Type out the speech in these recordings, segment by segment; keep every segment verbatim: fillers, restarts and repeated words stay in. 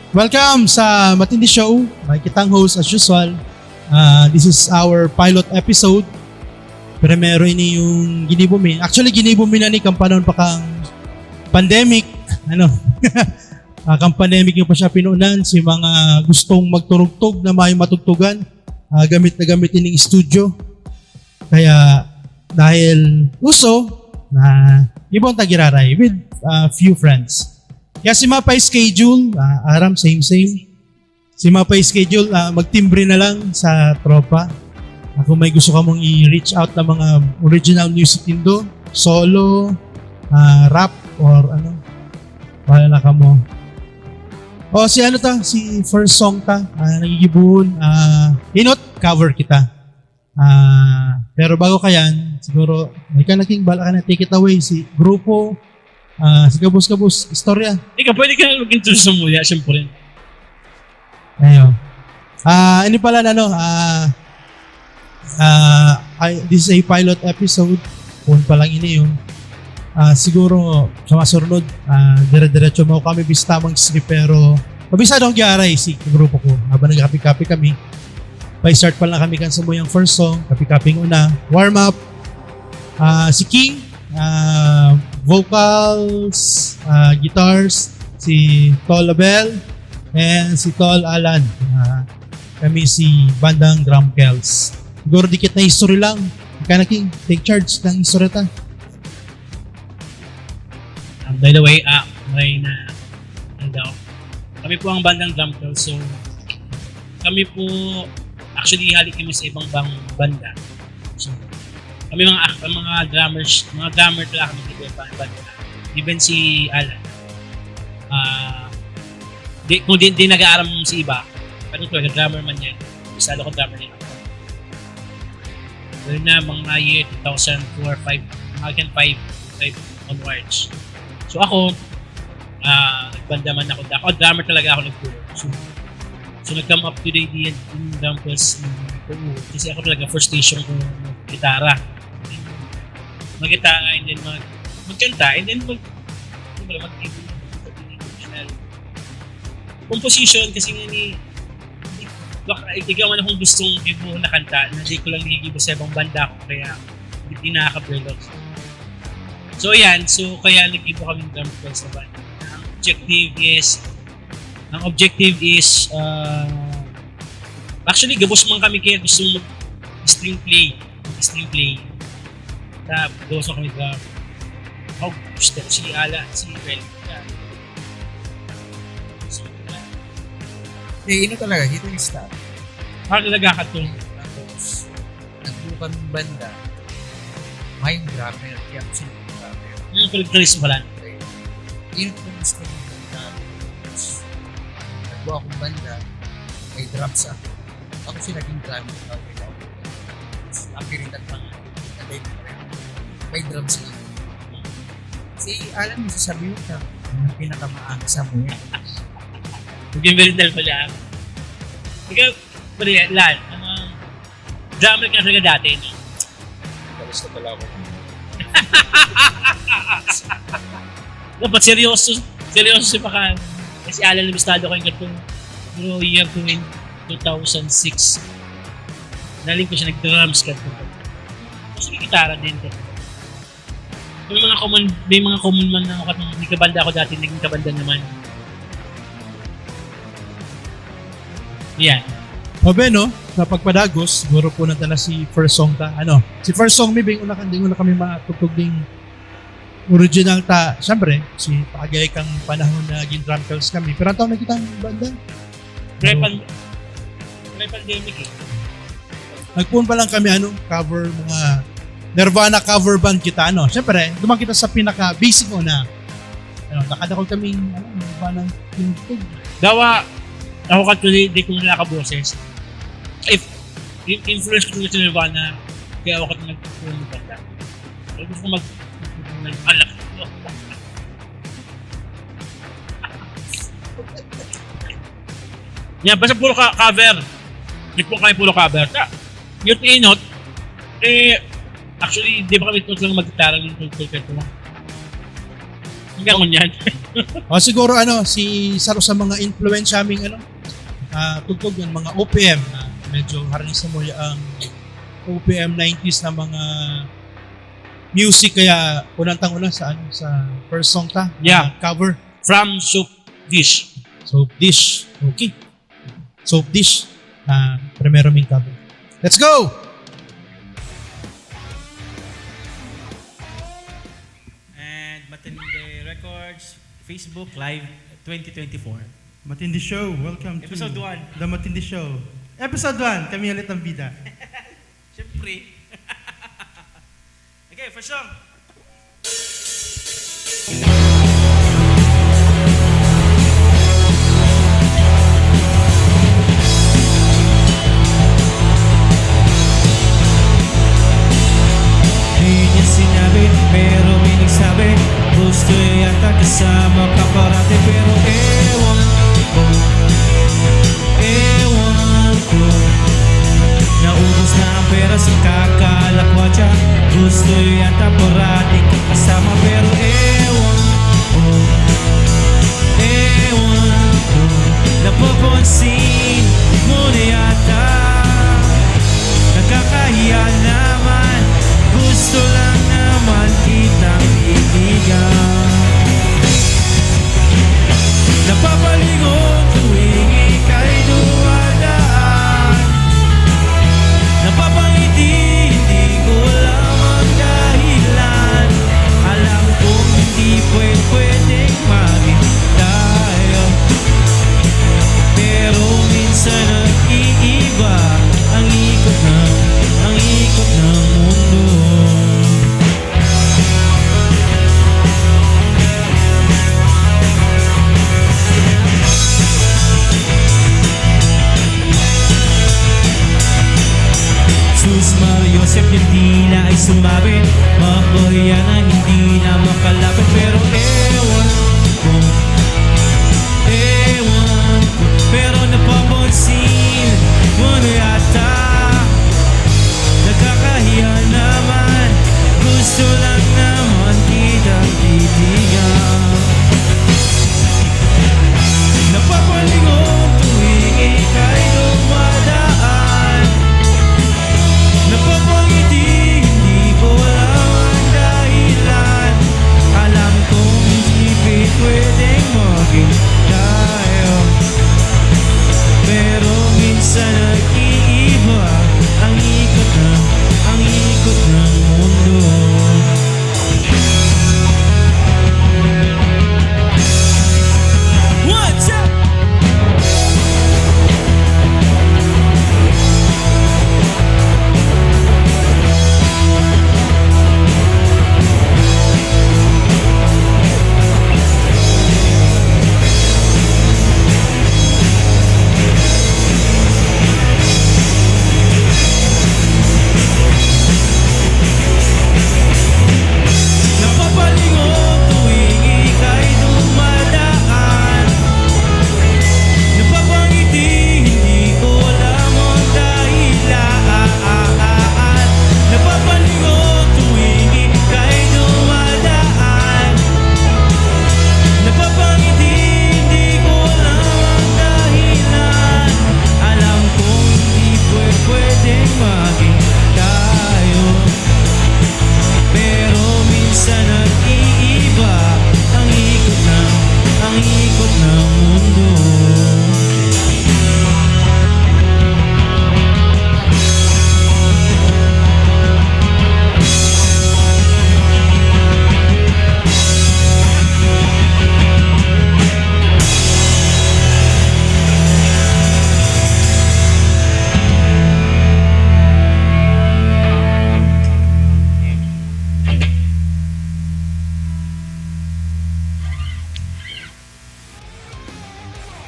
Welcome sa Matindi Show. May kitang host as usual. Ah, this is our pilot episode. Primero ini yung ginibo mi. Actually, ginibo mi na ni kan panahon pa kan pandemic. Ano? Ah, kan pandemic yung pa siya pinunan. Si mga gustong magturugtog na may matugtugan, ah, gamit na gamit ining studio. Kaya, dahil uso, na ibang tagiraray with, ah, few friends. Kaya si Mapa schedule, ah, aram, same, same. Si Mapa schedule, ah, magtimbre na lang sa tropa. Ah, kung may gusto kamong i-reach out na mga original music nindo, solo, ah, rap, or ano, wala na kamo. O, si ano ta, si first song ta, ah, nagigibuhon, ah, Inot, cover kita. Ah, pero bago ka yan, siguro, may ka naging bala ka na, take it away, si grupo, ah, si Gabos Gabos, istorya. Ikaw, pwede ka na mag-introduce sa muya, siyempre. Ayo. Ah, ini pala na, no, ah, ah, ay, this is a pilot episode. Kung pa lang ini yun. Ah, siguro, sa masunod, ah, dire-diretso mo kami bista mag-strip, pero mabisado akong giaray si grupo ko. Habang nagkape-kape kami, pa-start pa lang kami kan sa muyang first song, kape-kape una, warm up, ah, si King, ah, vocals, ah, guitars, si Tol Abel, and si Tol Alan. Ah, kami si Bandang Drum Kells. Siguro dikit na history lang. Ika na, King, take charge ng history ta. Um, by the way, ah, may na, ano daw, kami po ang Bandang Drum Kells. So, kami po, actually, hali kami sa ibang bang banda. So, kami mga, ang mga drummers, mga drummer talaga kami sa ibang banda. Even si Alan. Ah, di, kung di, di nag-aaram si iba, ano talaga, drummer man yan. Isa ako drummer niya. Yun na, mga year two thousand four, five, mga kan five, five onwards. So ako, ah, nagbanda man ako. Ako, drummer talaga ako nagturo. So, so nag-come up to the idea yung Drum Kells, mm, oo. Kasi ako talaga, first station ko gitara. Mag-gitara and then mag magkanta and then mag ano ba, mag composition kasi nga ni baka ikaw man akong gustong gibo na kanta na di ko lang nagigibo sa ibang banda ko kaya hindi nakaka-develop. So yan, so kaya nagibo kami ng Drum Kells sa banda. Ang objective is ang objective is uh, actually gabos man kami kaya gusto mag string play, mag string play. Tapos gabos man kami drum. Ako gusto ko si Ala, si Well. Eh, ino talaga, guitarista. Para talaga ka to. Tapos, nagbuo kaming banda. May drummer, kaya ako siya naging drummer. Yung kaligtaris mo lang. Okay. Ino ko gusto ng banda. Tapos, nagbuo akong banda, may drums ako. Ako siya naging drummer. Okay, okay. Ang piritan pa nga. May drums lang. Si Alan, masasabi mo ka, ang pinakamaaga sa muya. Maging very tell pala. Ikaw, pare, Lan, ang drummer ka talaga dati, no? Tapos na pala ako. Dapat seryoso, seryoso si Pakan. Kasi Alan, nabistado ko yung katong bro, year two, two thousand six. Naling ko siya nag-drums ka. Tapos may gitara din ka. May mga common, may mga common man na ako katong nagkabanda ako dati, naging kabanda naman. Yan. Obe, no? Sa pagpadagos, siguro po na tala si first song ta. Ano? Si first song, may bing una, di una kami matugtog ding original ta. Siyempre, si pagay kang panahon na naging Drum Kells kami. Pero ang taon na kitang banda? Pre-pan-, pre-pandemic eh. Nagpuon pa lang kami, ano, cover, mga Nirvana cover band kita, ano. Siyempre, duman kita sa pinaka-basic una. Ano, nakadakol kami, ano, Nirvana yung Dawa, ako ka tuloy, di ko nakaboses. If, yung influence ko tuloy sa Nirvana, kaya ako ka nagpupunta ng banda. Pero gusto ko mag-, mag-alak. Yan, basta puro ka cover. Nagpo kami puro cover. Ta, yung inot, eh, actually, di ba kami ito lang mag-gitara ng tungkol ka ito? Hanggang ngunyan. O siguro ano, si saro sa mga influensya ming ano, ah, tugtog yan, mga O P M. Ah, medyo harnisa mo yung O P M nineties na mga music, kaya unang tang una sa ano, sa first song ta. Yeah. Ah, cover. From Soup Dish. Soup Dish. Okay. Soup Dish. Ah, primero ming cover. Let's go! And Matindi Records, Facebook Live twenty twenty-four. Matindi Show, welcome Episode to one. The Matindi Show. Episode one, kami ulit ang bida. Siyempre. Okay, first song. Di niya sinabi, pero may nagsabi, gusto niya yata kasama ka parati. Pero ewan ko, ewan ko, naubos na ang pera sa kakalakwatsa. Gusto niya yata parati ka kasama. Pero ewan ko, ewan ko, napapansin mo na yata. Nakakahiya naman, gusto lang naman kitang titigan. Napapalingon tuwing ika'y dumadaan. Napapangiti, hindi ko alam ang dahilan. Alam kong hindi pwe-, pwedeng maging tayo. Pero minsan nag-iiba ang ikot ng, ang ikot ng mundo. Sus Maria Joseph, yung dila ay sumabit. Mapahiya na hindi na makalapit. Pero ewan ko, ewan ko, pero napapansin mo na yata. Nakakahiya naman, gusto lang naman kitang titigan. Napapalingon tuwing ika'y dumadaan. Napapangiti, hindi ko alam ang dahilan. Alam kong hindi pwedeng maging tayo. Pero minsan nag-iiba ang ikot ng, ang ikot ng mundo. What's up? Napapalingon tuwing ika'y dumadaan. Napapangiti, hindi ko alam ang dahilan. Napapalingon tuwing ika'y dumadaan. Napapangiti, hindi ko alam ang dahilan. Alam kong hindi pwe-, pwedeng maging tayo. Pero minsan nag-iiba ang ikot ng, ang ikot ng mundo.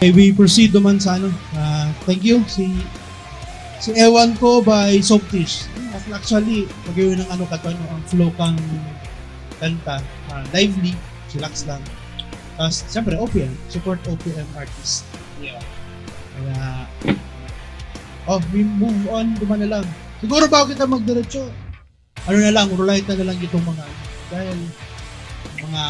Okay, we proceed naman sa ano. Ah, thank you. Si, si Ewan Ko by Softish. Actually, pag yun ang ano, kato, ano, ang flow kang kanta, ah, lively, chillax lang. Tapos, siyempre, O P M. Support O P M artist. Yeah. Kaya, oh, we move on, duman na lang. Siguro bago kita magdiretso, ano na lang, rolaitan na lang itong mga, dahil mga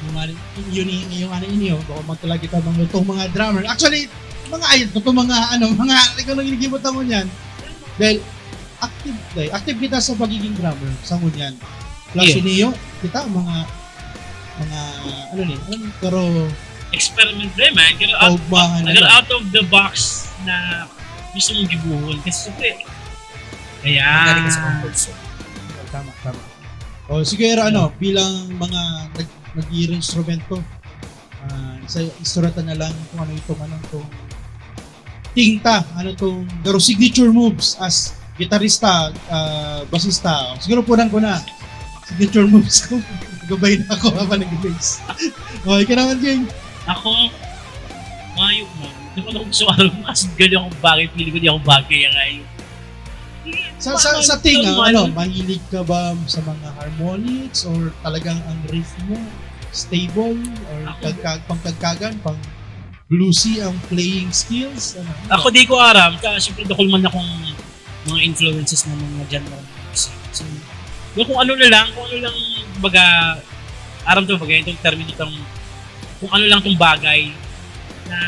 Yung ano, yung, yung, yung ano inyo, bako magkalag kita mga itong mga drummer. Actually, mga ayun, itong mga ano, mga, ikaw nang ginigimot ako niyan. Dahil active, dahil active kita sa pagiging drummer sa ngunyan. Plus, Yeah. Iniyo, kita, mga, mga, ano ni, ano ni, pero Experiment rin, man. Pero out, Kaugmahan na pero lang. Out of the box na gusto mong gibuhon. Kasi siyempre, Magaling sa ayan. comfort zone. Tama, tama. O, siguro ano, bilang mga nag nag-iinstrumento, ah, sa istorya ta na lang kung ano itong ano itong tingta, ano itong garo signature moves as gitarista, ah, basista. Siguro punan ko na signature moves ko. Gabay na ako habang nag-bass. O, ikaw naman, Jing. Ako, mayo mo. Hindi ko na gusto araw kasi ganyan akong bagay. Pili ko di akong bagay yan ay. Sa, sa, sa tingin, ano, mahilig ka ba sa mga harmonics or talagang ang riff mo stable or Ako- kagkag, pangkagkagan, pang bluesy ang playing skills? Ano, ano? Ako di ko aram, kasi siyempre dakul man akong mga influences ng mga genre ng music. So, yung kung ano na lang, kung ano lang, baga, aram to, baga, itong termino itong, kung ano lang itong bagay na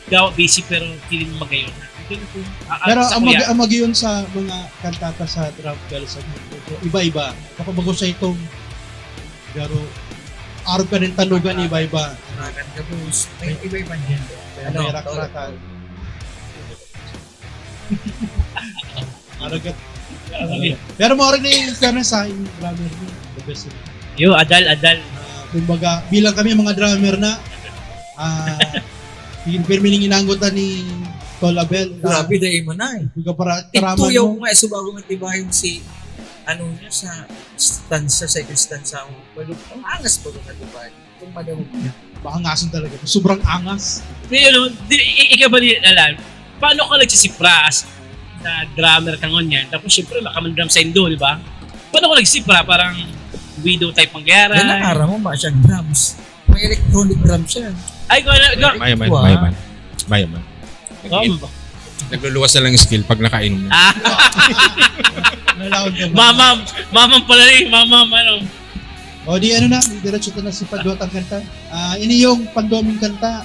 gawa basic pero feeling mo magayon. Ito na po, ah, ah, Pero sa ang, kuya. mag, ang mag-iyon sa mga kanta sa drum girl sa mundo, iba-iba. Bako bago sa itong garo arog ka rin tanugan, iba-iba. Ragan gabos. May iba-iba niya. May Ano? rakrakan. Aragat. Pero mo rin yung fairness sa yung drummer mo. The best yun. Yo, adal, adal. Ah, kumbaga, bilang kami mga drummer na, ah, yung pirmi ning inanggotan ni Tol Abel. Ah, Grabe, dahil mo na eh. Kumbaga para Tigtuyaw taraman ko mo. Nga, subago nga tibahin si, ano niya, sa stanza, second stanza. Ang angas pa rin na diba? Kung madamog niya. Maangasan talaga. Sobrang angas. Pero, di, i- ikaw ba ni Alan, paano ka nagsisipras na drummer ka ngunyan? Tapos, syempre, makamandram sa Indo, di ba? Paano ka nagsisipra? Parang widow type ang Yan ang gayara? Aram mo, ba siyang drums. May electronic drum siya. Ay, ko na, ko, Mayo man, Wow. mayo man. Mayo man. Mama ba? Nagluluwas na lang yung skill pag nakainom na. Ah, Nalaon ka ba? mamam, mamam pala eh, mamam, ano. O di ano na, diretso ka na si Padwat ang kanta. Ah, ini yung pandoming kanta.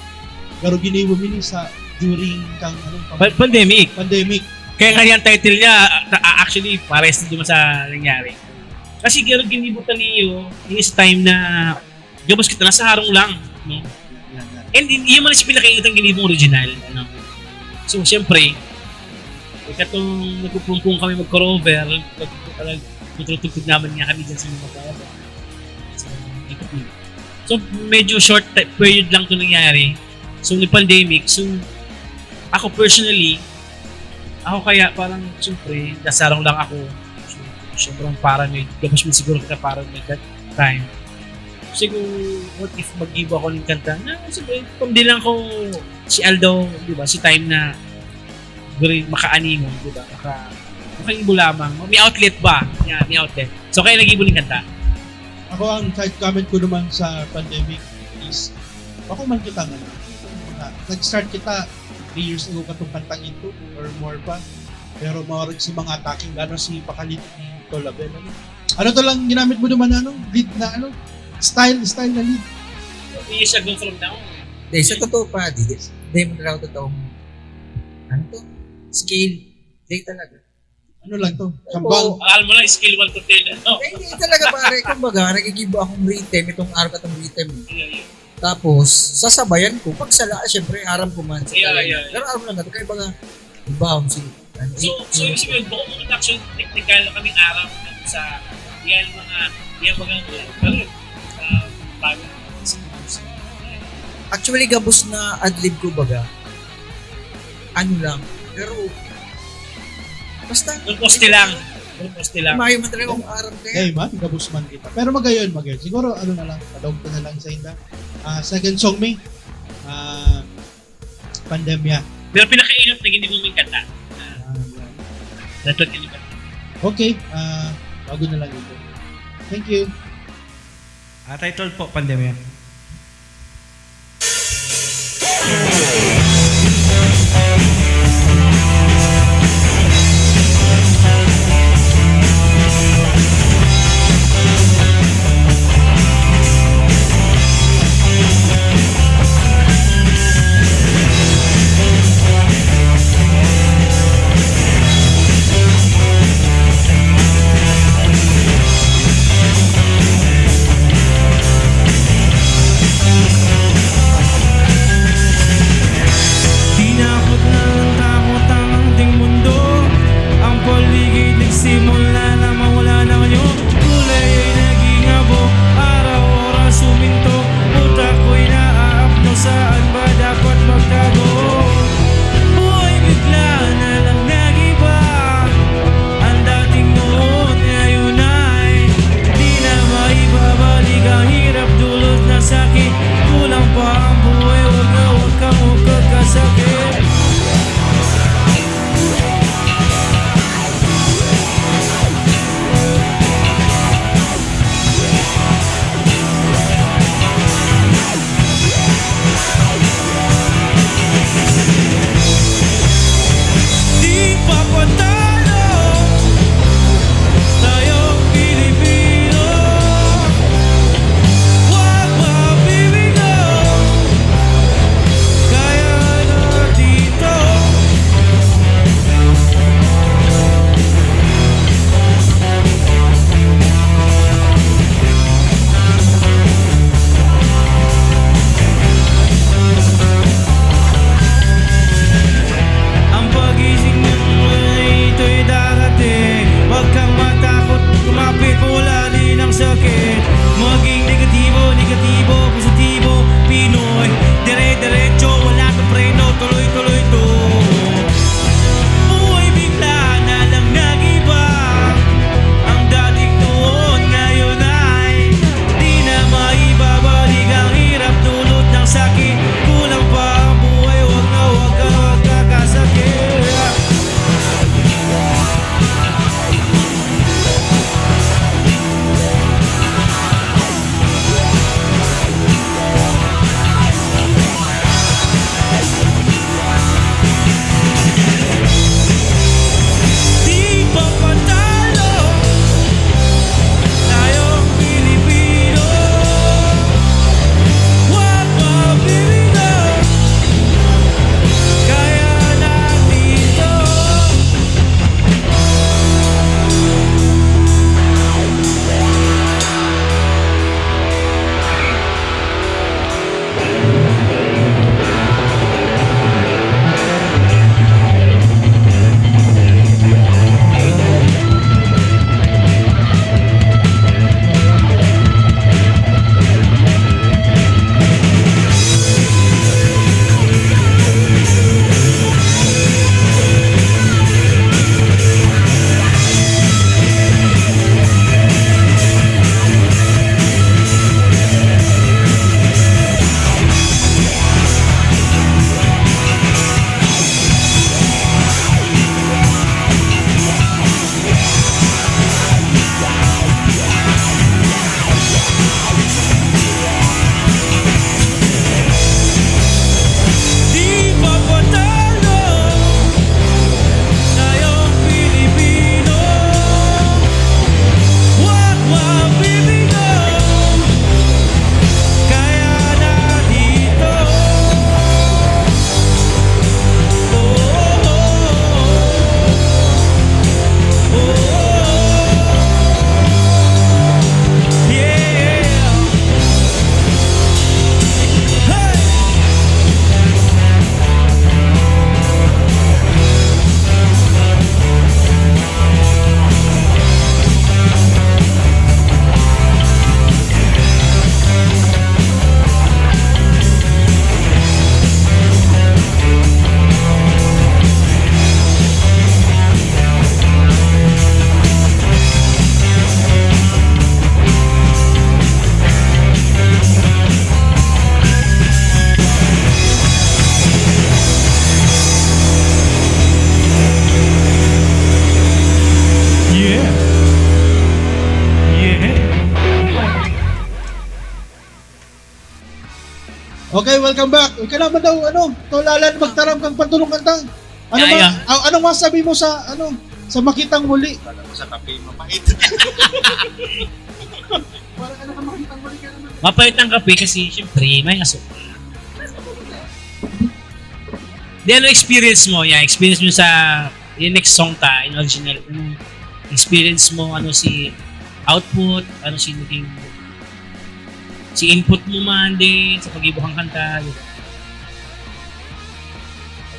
Pero ginibo mini sa during kang ano, pang- Pa- pandemic. Pandemic. Kaya nga yung title niya, ah, ah, actually, pares na naman sa nangyari. Kasi garo ginibutan niyo, yung sa time na gabos kita, nasa harong lang, no? And in, yung mga pinakainit ang ginibong original, no? So, siyempre, ikatong nagpupumpong kami mag-cover, nagtutugtog naman nga kami dyan sa mga baba. So, ikot nila. So, medyo short ti- period lang to nangyari. So, nag-pandemic. So, ako personally, ako kaya parang, siyempre, nasarong lang ako. So, sobrang paranoid. Gabos mo siguro kita paranoid that time. Siguro, what if mag-ibo ako ng kanta? Na, sabi, kung di lang ko si Aldo, di ba, si Time na guri makaaningon, di ba? Maka, makaibo lamang. May outlet ba? Yeah, may outlet. So, kaya nag-ibo ng kanta. Ako ang side comment ko naman sa pandemic is, ako man kita nga, na, nag-start kita three years ago katong kantang ito or more pa. Pero maorag si mga attacking, lalo si Pakalit ni Tol Abel. Ano? Ano to lang ginamit mo naman, ano? Lead na ano? Style, style na lead. Three years ago from now, Di, sa totoo pa, di, di, di mo talaga totoong, ano to? Scale. Di talaga. Ano lang to? Kambang. Akala mo lang scale one to ten, ano? Eh, hindi talaga pare, kumbaga, nagigibo akong rhythm, itong araw katong rhythm. Yeah, yeah. Tapos, sasabayan ko. Pag sala, syempre, aram ko man sa Yeah, talent. yeah, yeah. Pero aram lang natin, kaya baga, iba akong si, ano, So, eh, so yung sabihin, bukod production, technical na kaming aram sa yan mga, yan mga, ano, sa bago. Actually, gabos na adlib ko baga. Ano lang. Pero, basta, Yung poste lang. Yung poste lang. Mayo man talaga akong aram kaya. Hey man, gabos man kita. Pero magayon, magayon. Siguro ano na lang, padawag ko na lang sa inda. Ah, second song mi. Ah, Pandemya. Pero pinakainot na hindi mo may kanta. Ah, yan. Dapat yun ba? Okay, ah, bago na lang ito. Thank you. Ah, title po, Pandemya. Okay, welcome back. Ikaw naman daw, ano, Tol Alan, magtaram kang pantulong kanta. Ano Yeah, ma- yeah. ah, anong masabi mo sa, ano, sa Makitang Muli? Wala ko sa kape, mapait. Wala ka na Makitang Muli ka naman. Mapait ang kape kasi, siyempre, may asukal. Di, ano experience mo? Yeah, experience mo sa yung next song ta, yung original. Yung experience mo, ano si output, ano si naging si input mo man din sa pag-ibo kang kanta. Yun.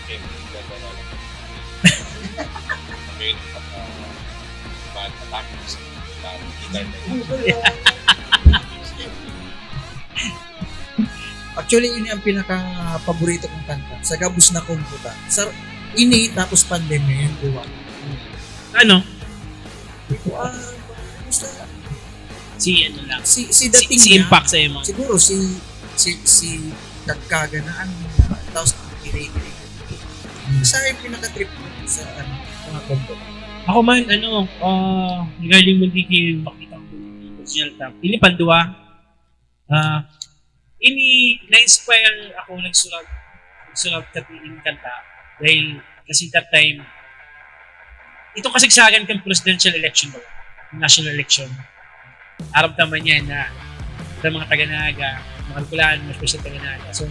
Okay, ganda na lang. Okay, uh, bad attack sa bad guitar na yun. Actually, ini ang pinaka-paborito kong kanta. Sa gabos na kumputa. Sa ini, tapos pandemya, yun, diba? Ano? Ito, ah, gusto Si ano lang. Si, si Si, dating si niya, impact sa imo. Siguro si, si, si Kagkaga na ano, tapos ang Kiri-Kiri. Sa yung pinaka-trip ko sa ano, mga combo. Ako man, ano, uh, regarding mo di kayo makita ang original ta. Ini pandua, ah, ini na-inspire ako nagsulat, nagsulat ka ng kanta. Dahil kasi that time, ito kasagsagan kang presidential election ba? National election. Aram ta man yan na sa mga taga-Naga, mga Bicolano, mga special taga-Naga. So,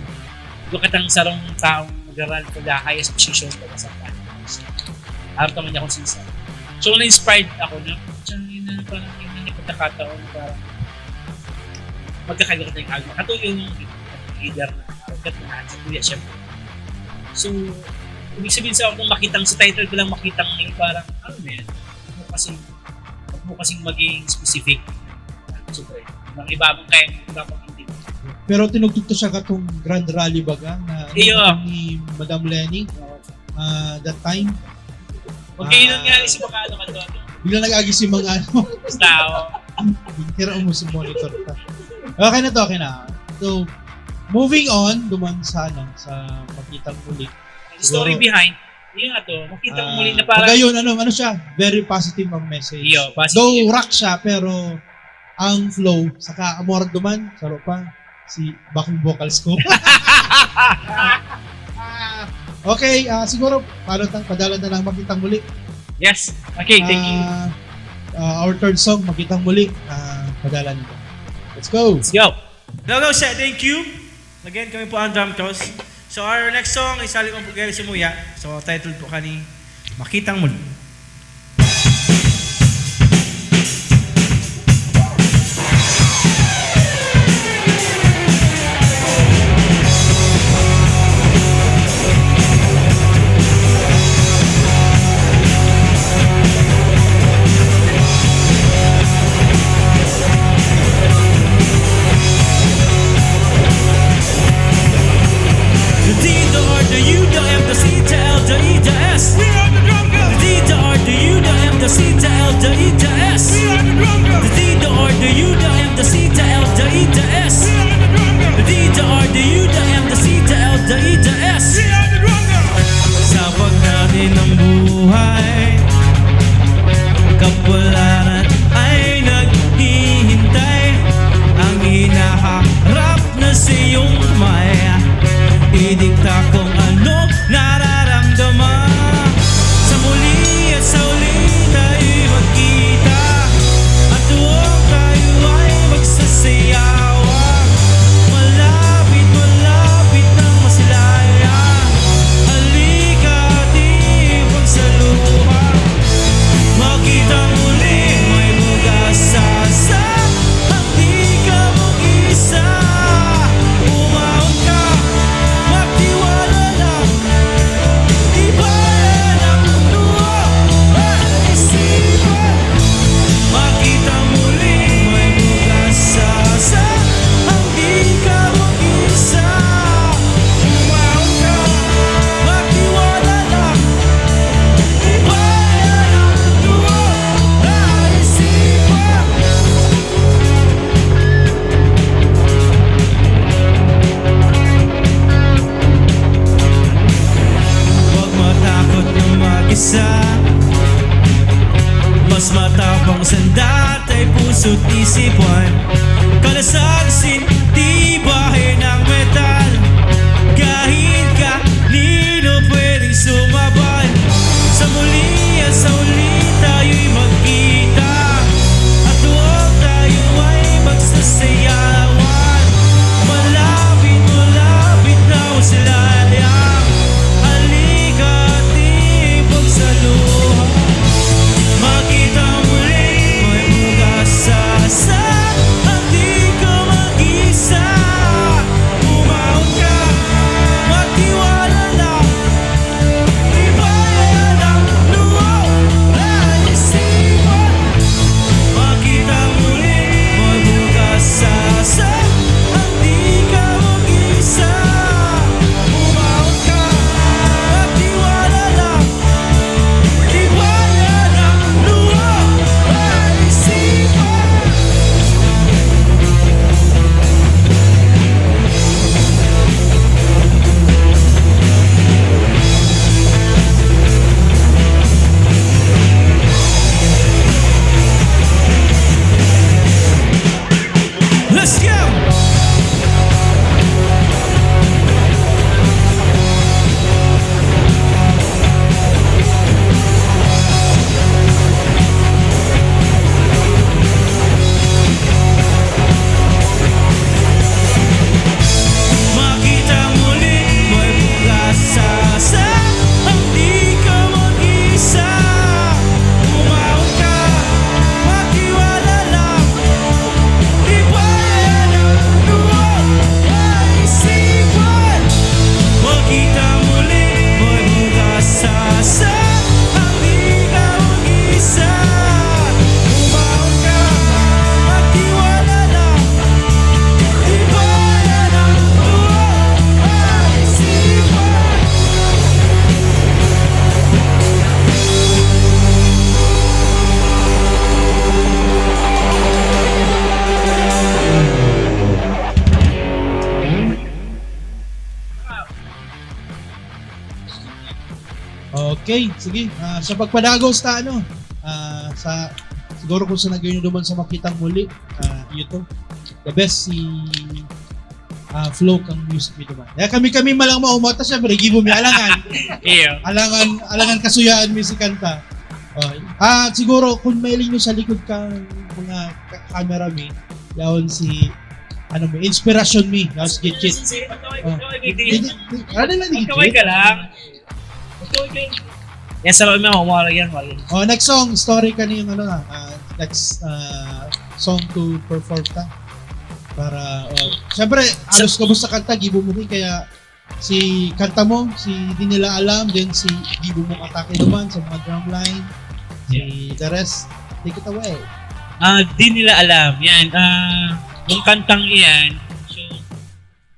doon katang sarong taong mag-run for the highest position sa Batangas. Aram ta man niya kung sino. So, na-inspired ako na, siya yun na parang yun na yung pagkakataon na parang magkakaiba ka tayong alma. Kato yung leader na agad na sa kuya, syempre. So, ibig sabihin sa akong makitang, sa title ko lang makitang yung parang, ano na yan? Huwag mo kasing, huwag mo kasing maging specific. Siyempre, mga iba mong kaya, iba mong hindi. Pero tinugtog to siya katong Grand Rally baga na Iyo. Ni Madam Leni, ah, that time. Okay, yun nga, isip ko ano ka doon. Bigla nag-agi si mga ano. Basta ako. Tira mo sa monitor ka. Okay na to, okay na. So, moving on, duman sana sa Makitang Muli. Story Siguro, behind. Yun nga to. Makitang ah, muli na parang pag yun, ano, ano siya, very positive ang message. Iyo, positive. Though rock siya, pero ang flow, saka amor duman, saro pa, si backing vocals ko. Okay, ah, siguro, paano tang padalan na lang Makitang Muli. Yes. Okay, thank you. Ah, ah, our third song, Makitang Muli. Ah, padalan na. Let's go! Let's go. Hello, hello, sir. Thank you. Again, kami po ang Drum Toss. So, our next song is Halik Ang Pagkari Sumuya. So, title po kani, Makitang Muli. The D, the R, the U, the M, the C, the L, the E, the S. We are the Drum Girls. The D, the R, the U, the M, the C, the L, the E, the S. We are the Drum Girls. The D, the R, the U, the M, the C, the L, the E, the S. We are the Drum Girls. The D, the R, the U, the M, the C, the L, the E, the S. We are the Drum Girls. Sabag natin ang buhay. Kapalaran ay naghihintay. Ang hinaharap na sa iyong kamay, idikta kung ano nararamdaman. Sa muli at sa huli tayo'y magkita, at huwag tayo ay magsasayawa. Malapit, malapit nang masilaya. Halika, ating pagsaluhan. Makitang muli, may bugas sa sa. Ang di ka mag-isa. Umahon ka, magtiwala Okay, sige. Ah, sa pagpadagos ta, ano, ah, sa, siguro kung sa nagayon naman sa makitang muli, ah, iyo to. The best si, ah, flow kang music mi duman. Kaya kami-kami malang maumot, tas syempre, gibo mi alangan. Iyo. Alangan, alangan kasuyaan mi si kanta. Oh, ah, siguro, kung mailing nyo sa likod ka, mga ka- camera mi, yaon si, ano mo, inspirasyon mi, yaon si Gitchit. Oh. Ano lang ni Kaway Gitchit? Ka lang. Yan sa loob mo, wala yan, wala yan. Oh, next song, story ka na yung ano, ah, next ah, song to perform ka. Para, oh, syempre, alos ka sa kanta, gibo mo rin, kaya si kanta mo, si Di Nila Alam, then si gibo mo atake naman sa mga drum line, si the rest, take it away. Ah, Di Nila Alam, yan. Ah, yung kantang iyan, so,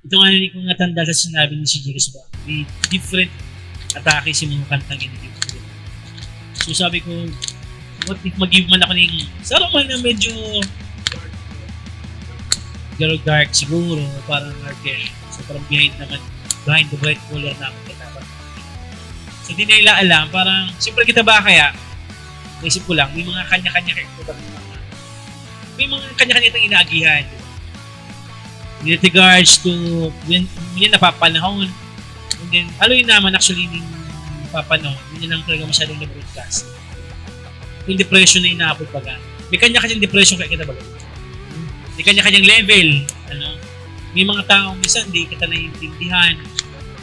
ito nga hindi ko natanda sa sinabi ni C J Crispa, may different atake sa mga kantang yan. So sabi ko, what if mag-give man ako ng, sa man na medyo dark, dark siguro, parang dark eh. So parang behind naman, behind the bright color naman kita. So di nila alam, parang, siyempre kita ba kaya, naisip ko lang, may mga kanya-kanya kayo, may mga kanya-kanya tayong inaagihan. With regards to, yun, yun napapanahon. And then, aloy naman actually yung napapanahon, hindi lang talaga masyadong na-broadcast. Yung depression na inaabot baga. May kanya-kanyang depression kaya kita baga. May kanya-kanyang level. Ano? May mga tao minsan hindi kita naiintindihan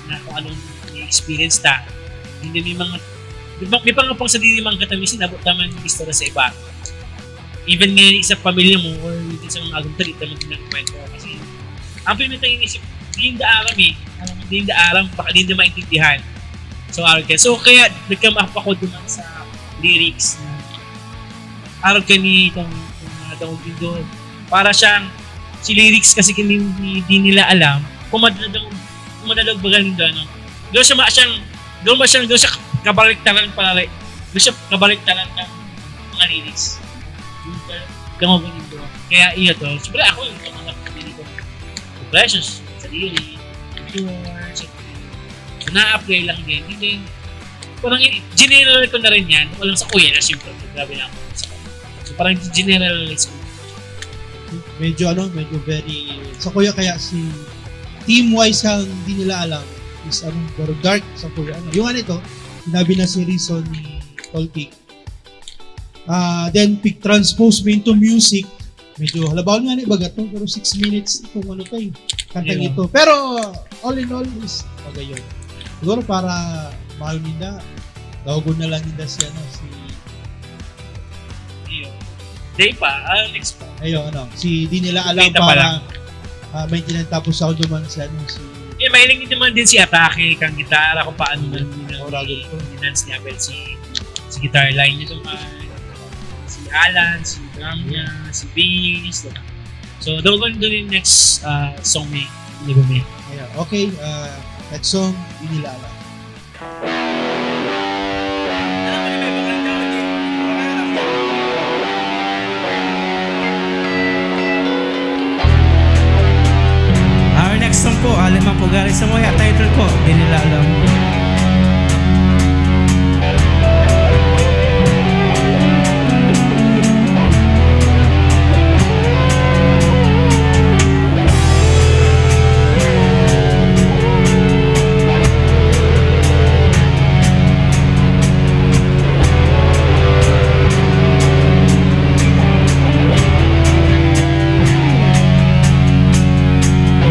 na kung anong experience ta. Hindi may mga may pa nga pang sa dili man kita minsan abot naman yung istorya sa iba. Even ngayon sa pamilya mo or even sa mga agom talit naman din ang kwento kasi ang pinita inisip, hindi yung daaram eh. Alam mo, hindi yung daaram, baka hindi na maintindihan. So, okay. So, kaya nagkamap ako naman sa lyrics na arog ka ni itong mga daong bindo. Para siyang, si lyrics kasi kini hindi nila alam kung madadang, kung madadang bagal nila, no? Doon siya, ma- siyang, doon ba siyang, doon siya kabaliktaran pala, doon siya kabaliktaran ng mga lyrics. Yung ka- daong bindo. Kaya iyo to. Siyempre ako, yung mga pili ko. Precious, sa dili, pure, sa na-apply lang din. And then, parang i- general ko na rin yan. Walang sa kuya na siyempre. Grabe na ako sa kanya. So parang generalize ko. Medyo ano, medyo very, sa kuya kaya si team-wise ang di nila alam is ano, pero dark sa kuya. Ano, yung ano ito, sinabi na si Reason ni Tolkien. Ah, then, pig-transpose mo into music. Medyo, halabaw nga ni baga to, pero six minutes itong ano to eh. Kantang Yeah. Ito. Pero, all in all, is magayon. Siguro para mahal ninda, dawagon na lang ninda si ano, si Iyo. Day pa, ah, next pa. Ayun, ano, si di nila alam Kita pa para lang. Ah, maintindihan tapos ako naman si ano, si Eh, mahiling din naman din si Atake, kang gitara, kung paano man Oragon ko. Enhance niya, well, si, si guitar line nito man, si Alan, si drum niya, si bass, diba? So, doon doon yung next ah, song ni ni Bumi. Ayan. Okay, ah, next song, di nila alam. Our next song po, alin man po galing sa Moya, title po, Di Nila Alam.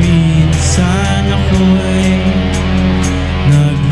Minsan ako'y nag-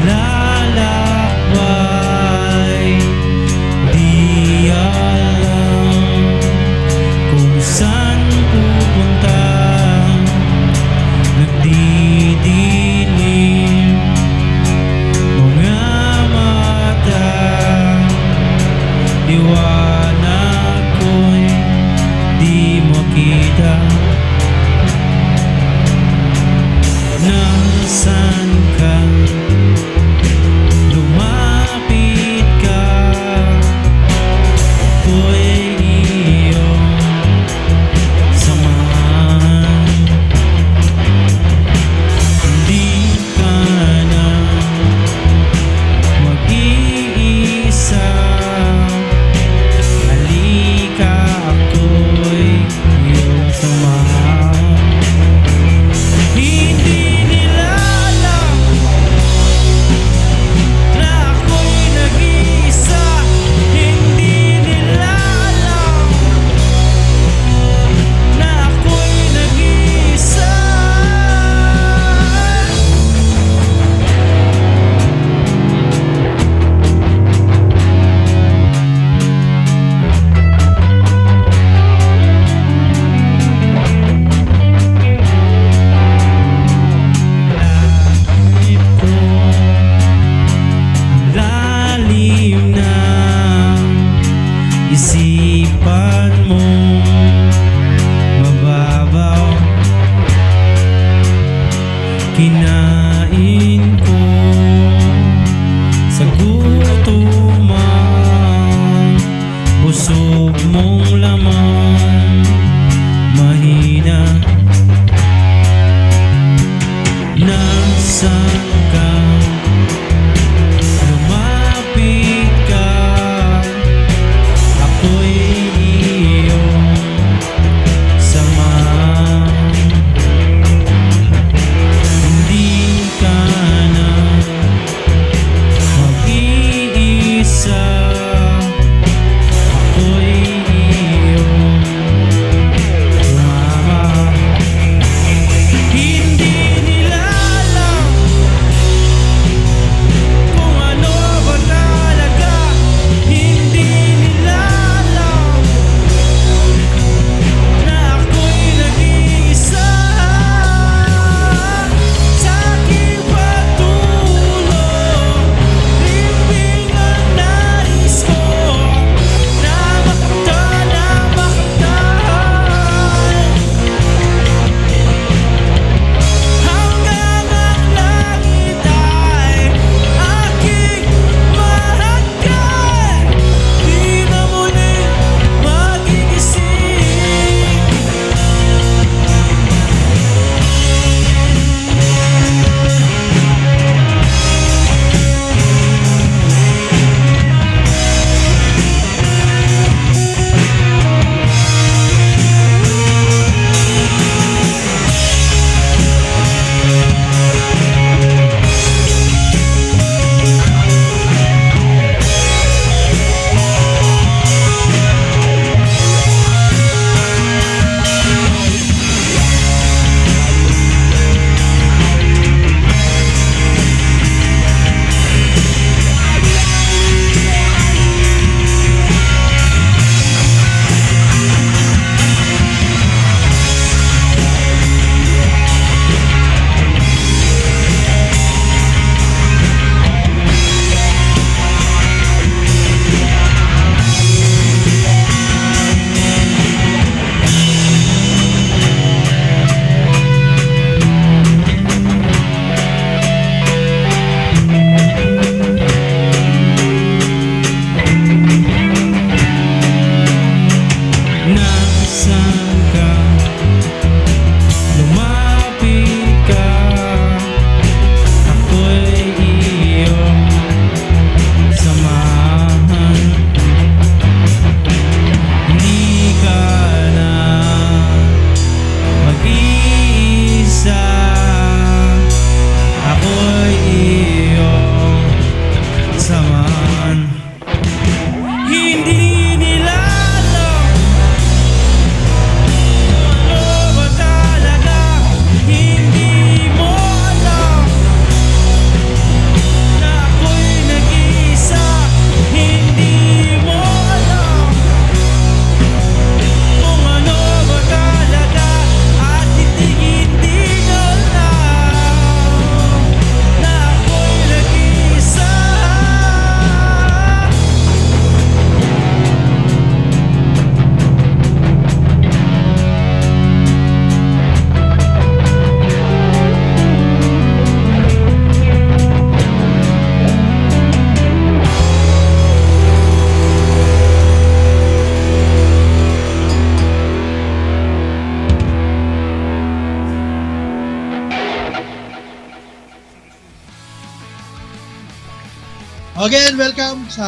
Again, welcome sa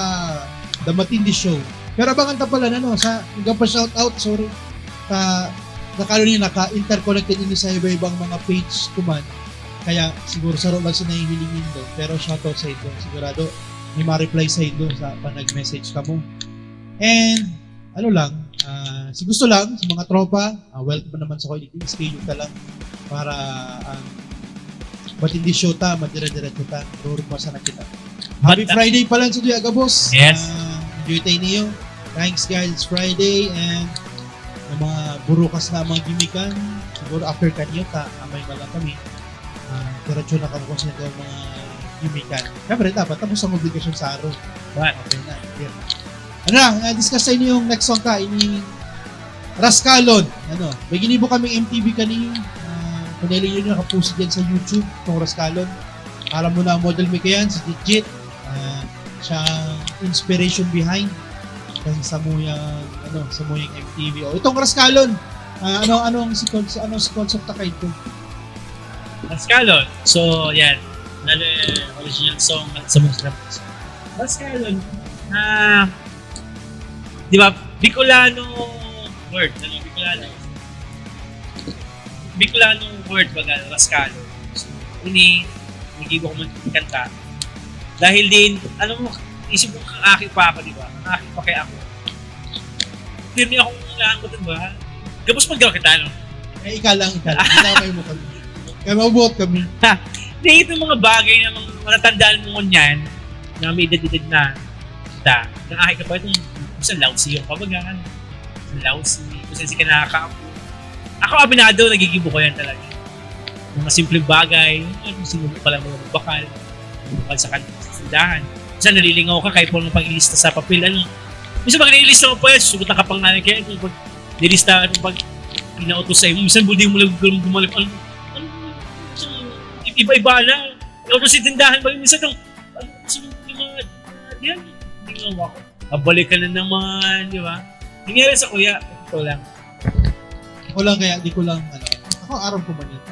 The Matindi Show. Pero abangan ta pala na, no, sa, hanggang pa shout out, sorry. Sa, nakano niya, naka-interconnected ini sa iba-ibang mga page ko man. Kaya siguro saro lang siya nahihiling nindo. Pero shout out sa indo. Sigurado may ma-reply sa indo sa pag nag-message kamo. And, ano lang, ah, si gusto lang, sa mga tropa, ah, welcome naman sa ko, i-schedule ka lang para, ah, matindi show ta, madire-diretso ta, rurugma sana kita. Happy But, ah, Friday pala sa Duyaga, boss. Yes. Ah, enjoy tayo niyo. Thanks, guys. It's Friday and ang mga burukas na mga gimikan, siguro after kanyo ta, amay na lang kami. Ah, diretso na kami kung sino ang mga gimikan. Siyempre, dapat tapos ang obligasyon sa araw. What? Okay na. Yeah. Ano na, na-discuss sa inyo yung next song ta, ini Rascalon. Ano, may ginibo kaming M T V kani, ah, kung nailing nyo, nakapost dyan sa YouTube, itong Rascalon. Alam mo na ang model, may kayan, si Jitjit. Ah, siya ang inspiration behind kan samuyang, ano, samuyang M T V. O, itong Rascalon, ah, ano, anong si Cons-, anong si Concept ta kaito? Rascalon. So, yan. Another original song at sa mga Rascalon. Ah, di ba, Bicolano word, ano, Bicolano. Bicolano word, baga, Rascalon. So, ini, nagibo ko man kanta. Dahil din, ano mo, isip mo, kang aki pa ako, di ba? Kang aki pa kaya ako. Pirmi akong naangkot, di ba? Gabos man gawin kita, no? Eh, ika lang, ika lang. Ika may mo kami. Kaya mabuhat kami. Ha, di itong mga bagay na mga matatandaan mo ngunyan, na may edad-edad na, ta, nang aki ka pa, itong, minsan lousy yung kabagaan, minsan lousy, minsan si kanaka ako. Ako, abinado, nagigibo ko yan talaga. Mga simpleng bagay, yung sinubo pa lang mga bakal, bakal sa kan-, sa tindahan. Minsan nalilingaw ka, kahit po pag-ilista sa papel, ano. Minsan pag nililista mo pa yan, susugot ang kapangalan, kaya kung pag nilista, ano, pag pinautos sa'yo, minsan hindi mo lang gum-, gumalaw, ano, ano, minsan, iba-iba na. Ikaw sa tindahan, pag minsan, ano, gusto mo yung mga, yan, hindi nga ako. Babalikan na naman, di ba? Nangyari sa kuya, ito lang. Ako lang kaya, di ko lang, ano, ako aram ko man yun.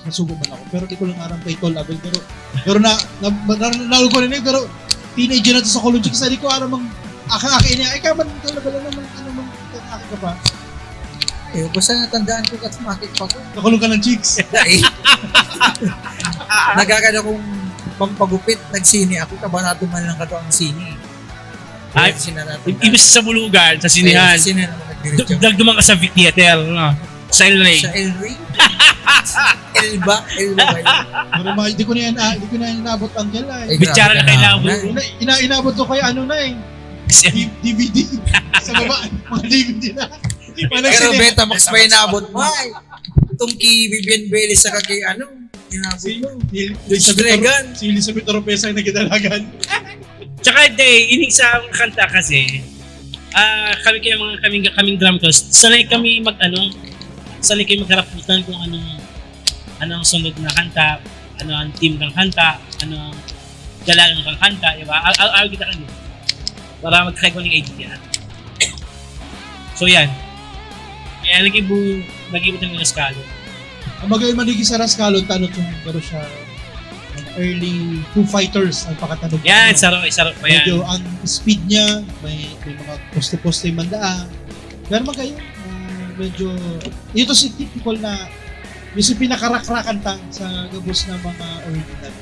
Nasugo man ako, pero di ko lang aram kay Tol Abel, pero, pero na, na, na, na, na, ko rin eh, pero teenager na to sa Colon Chicks, di ko aram ang aka-aka niya. Ay, ka man, Tol Abel, ano man, ano man, aka ka pa? Ay, basta natandaan ko, kat makik pa ko. Nakulong ka ng chicks. Ay. Nagkakada kong pampagupit, nagsine ako, kabanato man lang kato ang sine. Ay, Kaya sinarado i-, na. Ibig sa bulugan, sa sinehan. Kaya sinarado na diretso. Dag-, dagduman ka sa Vic Theater, no? Sa El Rey. Sa El Rey? Elba? Elba ba yun? Pero mga, di ko na yan, ah, di ko na yan inabot, Angel, ay. Ay, Bitsara grabe na ka kayo naman, inabot. Ay. Ina-, ina-, inabot ko kaya ano na eh. Kasi D-, D V D. Sa baba, mga D V D na. Pero Betamax pa inabot mo. Ay, itong kay Vivian Vélez saka kay ano, inabot Si, mo. si, Rich Elizabeth Oro-, Regan. Si Elizabeth Oropesa yung nagkadalagan. Tsaka, de, ini sa kanta kasi, ah, kami kaya mga, kaming, kaming drum crew, sanay kami mag, ano, sanay kami magharaputan kung anong, anong sunod na kanta, ano ang theme ng kanta, ano ang dalagan ng kanta, di ba? Al-, al-, al-, kita kami. Para magkakaigwa ng idea. So, yan. Kaya nag-ibo-, nag-ibo ng Rascalon. Ang magayon man digdi sa Rascalon, tanod yung, pero siya, ang early Foo Fighters ang pakatanog Yan, niya. Saro, saro pa yan. Medyo ang speed niya, may, may mga poste-poste man daan. Pero magayon, ah, medyo, ito si typical na, yung si pinakarakrakan ta sa gabos na mga original.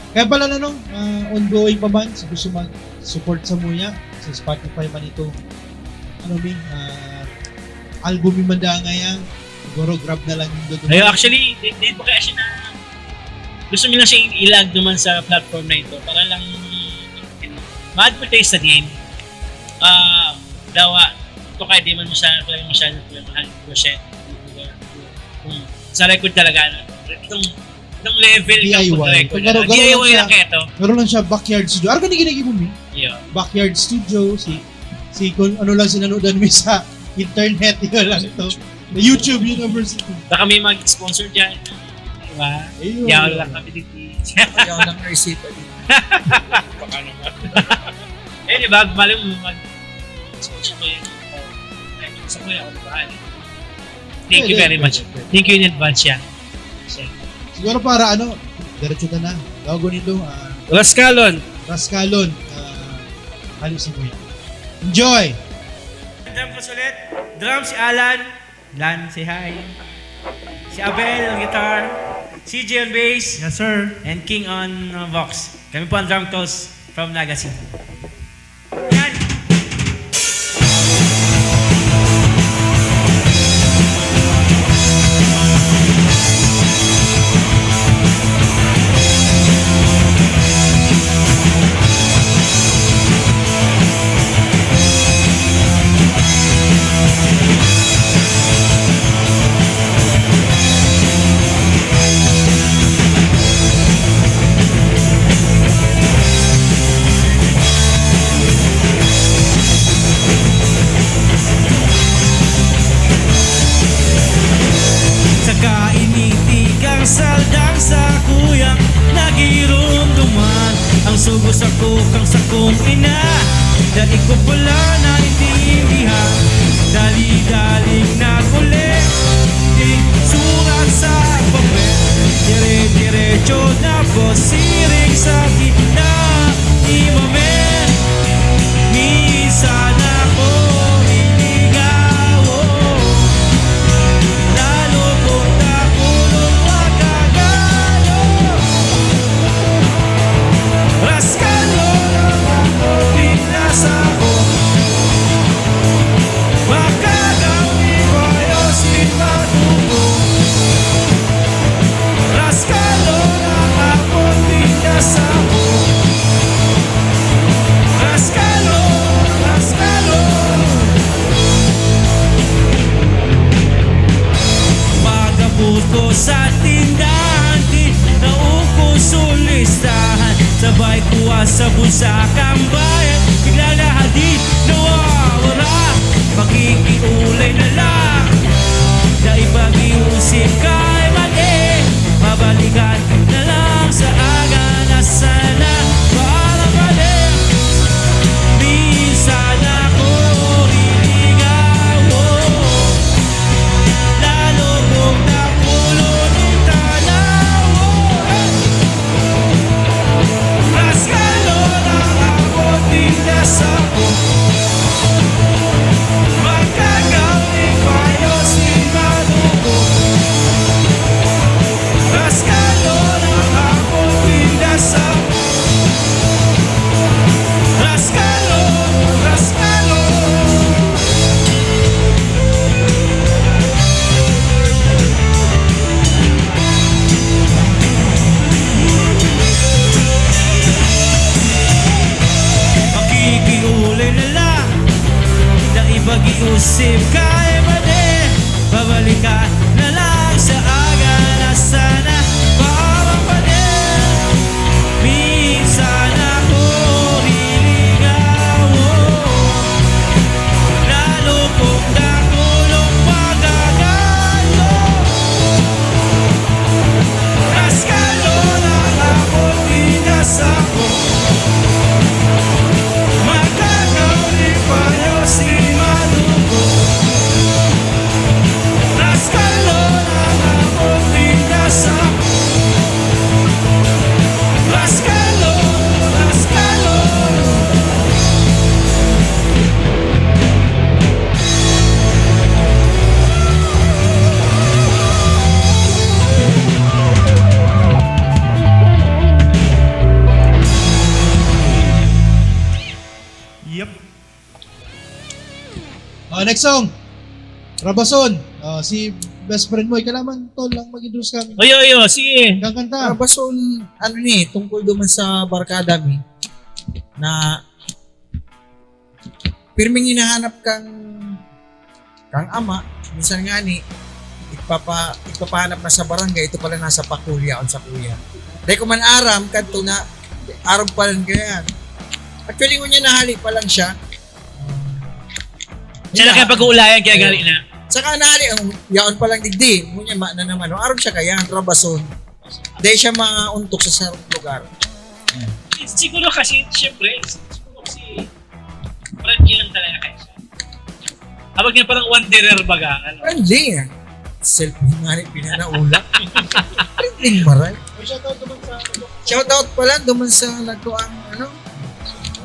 Kaya pala na, no, ah, ongoing pa man, si gusto mag-support sa muya, sa Spotify man ito. Ano, mi, ah, album yung manda ngayon, siguro grab na lang yung dodon. Ayo, actually, di, di pa kaya siya na, gusto nila siya ilag naman sa platform na ito para lang, you know, ma-advertise sa din. Ah, dawa, ito kaya di man masyado, talaga masyado, talaga mahal, percent. Kung sa record talaga, ano, itong, itong level ng D I Y. Pag-record, Pero ano, garo-, garo D I Y lang lang siya, kaya to. Garo lang siya, backyard studio. Ano ka na ginigibo mo? Yeah. Backyard studio, si, si kung ano lang sinanodan mo sa internet, yun lang to. YouTube University. Baka may mag-sponsor dyan. Diba? Ayun. Yaw lang kami dito. Yaw lang receipt. Baka naman. Eh, di ba? Bali mo, mag-sponsor ko yun. Sa kuya, ako, di ba? Thank you Pwede, very much. pwede, pwede. Thank you in advance, yan. Siguro para ano, diretso ka na. Tawag ko nito, ah, Rascalon. Rascalon, ah, hali si Kuya. Enjoy! Drum ko ulit. Drum si Alan. Lan, say hi. Si Abel on guitar. C J on bass. Yes, sir. And King on, uh, vox. Kami po ang Drum Toast from Naga City. Yan. Saka initig ang saldang sa kuyang nagirumduman. Ang sugo sa kukang sakong ina, dai ko pala naintindihan. Dali-daling naguli, surat sa papel. Dire-diretso na pasiring sa kinaimame. Minsan ako liligawan, lalo kung takulong magagalo. Raskal, wala akong pinasako. Makagawi kayo si Madugo. Raskal, wala akong pinasako. Raskal, raskal. Pag-abot ko sa tindahan, di na uko sulistahan. Sabay kuha sa bulsa kang bayad, bigla na hadi nawawala. Makikiulay na lang, dai pag-iusip kay mali. Mabalikan na lang sa aga na sana. Paalam pa din, minsan ako liligawan. Lalo kong napulo ng tanaw. Raskal, wala akong pinasako. Makagawi kayo si Madugo. Raskal, wala akong pinasako. Raskal, raskal. Makikiulay na lang, dai pag-iusip kay mali. Babalikan na lang sa aga na sana. Paalam pa din, minsan ako liligawan. Lalo kung dakulong magagalo. Raskal, wala akong pinasako. Makakauli pa yun si Madugo. Raskal, wala akong pinasako. Raskal, raskal. Yep. Ah, next song. Rabason. Ah, si best friend mo, ika naman, tol, lang mag-introduce kami. Oy, oy, oy, sige. Kang kanta. Rabason, ano ni, tungkol duman sa barkada mi, na pirming hinahanap kang, kang ama, minsan nga ni, ipapa-, ipapahanap na sa barangay, ito pala nasa pakulya, on sa kuya. Dahil ko man aram, kadto na, aram pa rin kaya. Actually, ngunyan nahali pa lang siya. Siya na kaya pag-uulayan, kaya gali na. Saka nahali, ang yaon pa lang digdi, ngunyan ma na naman. No? Aram siya kaya, ang trabason. Dahil siya mauntok sa sarong lugar. Siguro kasi, siyempre, siguro kasi, friendly lang talaga kayo siya. Abag niya parang wanderer baga, ano? Friendly, eh. Cellphone nga rin pinanaula. Friendly, maray. May shoutout naman sa Shoutout pala duman sa nagkuang, ano,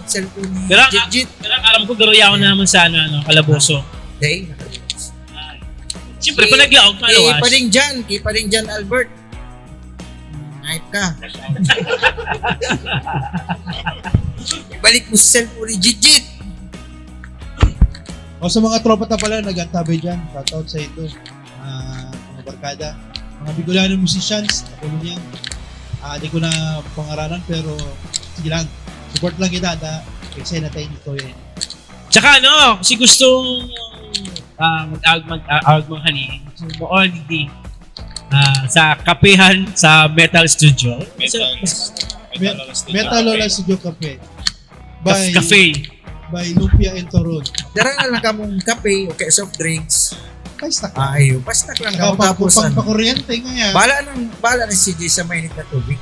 cellphone ni Pero ang, Jitjit. Pero ang alam ko, garuyawan na naman sa ano, ano, kalaboso. Day, nakalimutan. Siyempre, Si- pag naglaog, Kay maluwas. Paring Jan, kay Paring Jan Albert. Hype ka. Ibalik mo sa cellphone ni Jitjit. O sa mga tropa ta pala, nag-antabay dyan. Shoutout sa ito. Ah, mga barkada. Mga Bicolano musicians, ako niyan. Ah, di ko na pangaranan, pero sige lang. Support lang kita, ta. Excited na tayo nito eh. Tsaka ano, kasi gusto uh, mag-awag mag-awag manghani. So, mo-holiday ah, sa kapehan sa Metal Studio. Metal. So, Met- Metal Lola Studio Cafe. Kaf- Cafe. By Lumpia and Toron. Dara na lang kamong kape o kaya soft drinks. Ay, stuck. Ayo, basta lang Saka kamo pag, tapos pag ano. Pakuryente nga yan. Bala ng bala ni C J sa mainit na tubig.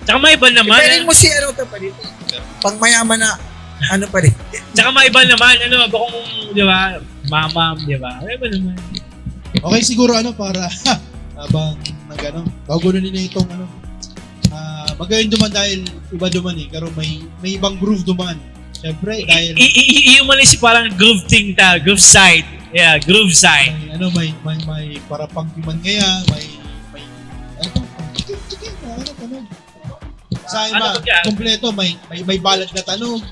Tsaka may iba naman. Pwede mo si ano to pa dito. Pang mayaman na ano pa rin. Tsaka may iba naman, ano, ba kung, di ba, mamam, di ba? May iba naman. Okay, siguro ano, para habang nag-ano, bago na nila itong ano, ah, magayon duman dahil iba duman eh, pero may, may ibang groove duman. Siyempre, dahil I- i- i- Yung man is parang groove thing ta, groove side. Yeah, groove side. may, ano, may, may, may para pang human kaya, may, may, ano, chicken, chicken, ano, ano, sa Ano iba, ba yan? Kompleto, may, may, may balad na tanog,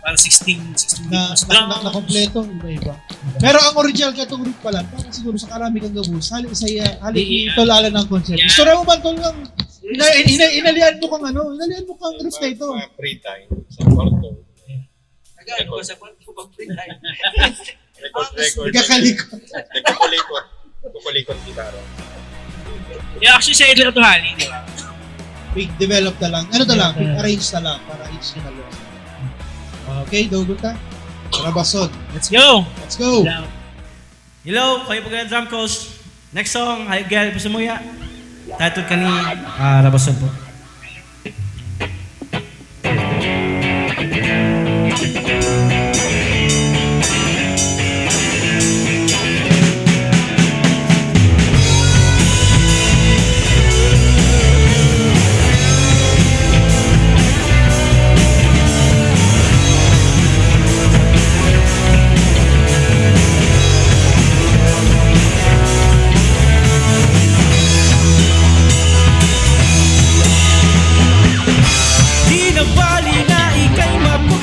Parang sixteen, sixteen na, beats na, lang. na, na kompleto, iba-iba. Pero ang original katong riff pala, parang siguro sa Karami Kang Gabos, hali sa iya, hali Di- ni Tol Alan ang concept. Yeah. Istorya mo ba, Tol, lang? Ina, ina, inalian mo kang ano, inalian mo kang riff na ito. Mga free time sa kwarto. Nag-ano ka sa pag-free time? Record, record. Nagkakalikot. Nagkukulikot. Kukulikot gitara. Yeah, actually, sa ito ito hali, di ba? Big develop na lang. Ano na lang? Big arrange na lang para each na lang. Okay, dogon ta. Rabason. Let's go! Let's go! Down. Hello, kayo po kaya drum coach. Next song, Hayag Gel po sa Muya. Titled kani, ah, Rabason po. Di na bali na ika'y mapu-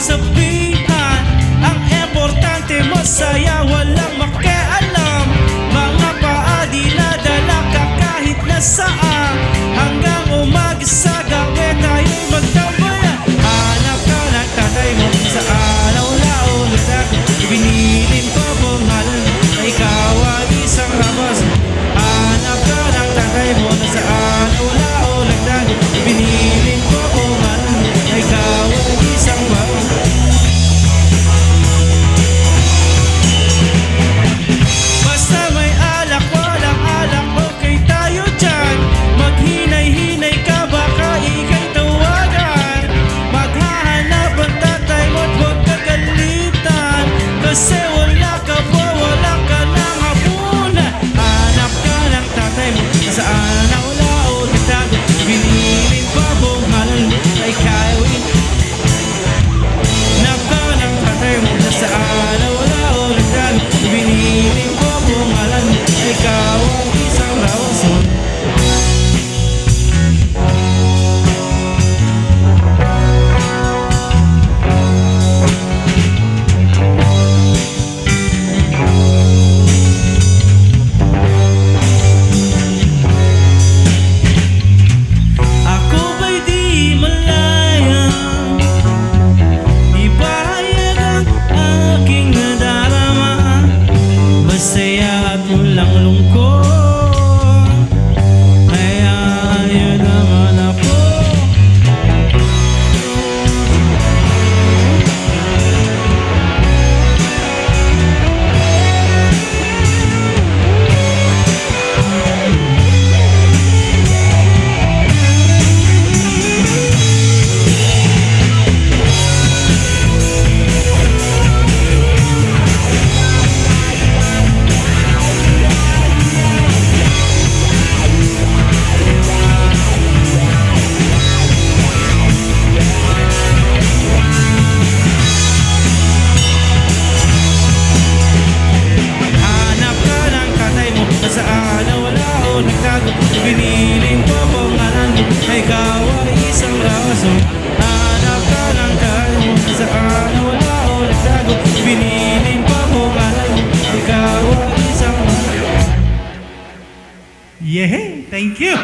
Thank you.